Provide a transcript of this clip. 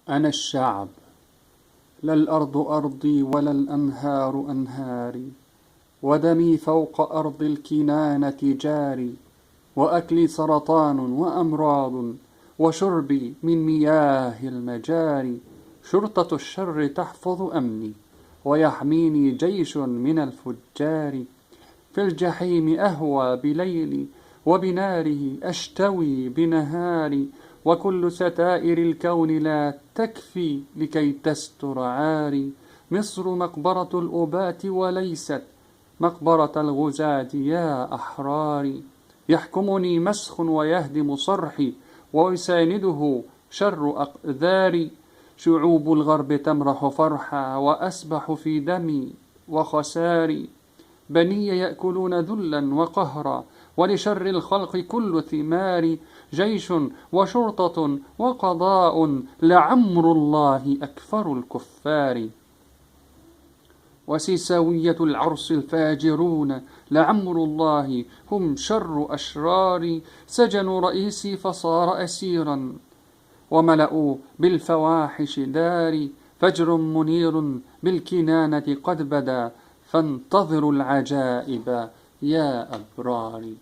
أنا الشعب، لا الأرض أرضي ولا الأنهار أنهاري، ودمي فوق أرض الكنانة جاري، وأكلي سرطان وأمراض، وشربي من مياه المجاري. شرطة الشر تحفظ أمني، ويحميني جيش من الفجار. في الجحيم أهوى بليلي، وبناره أشتوي بنهاري، وكل ستائر الكون لا تكفي لكي تستر عاري. مصر مقبرة الأباة وليست مقبرة الغزاة يا أحراري. يحكمني مسخ ويهدم صرحي، ويسانده شر أقذاري. شعوب الغرب تمرح فرحا، وأسبح في دمي وخساري. بني يأكلون ذلا وقهرا، ولشر الخلق كل ثمار. جيش وشرطة وقضاء، لعمر الله أكفر الكفار. وسيساوية العرس الفاجرون، لعمر الله هم شر أشرار. سجنوا رئيسي فصار أسيرا، وملأوا بالفواحش داري. فجر منير بالكنانة قد بدا، فانتظروا العجائب يا أبراري.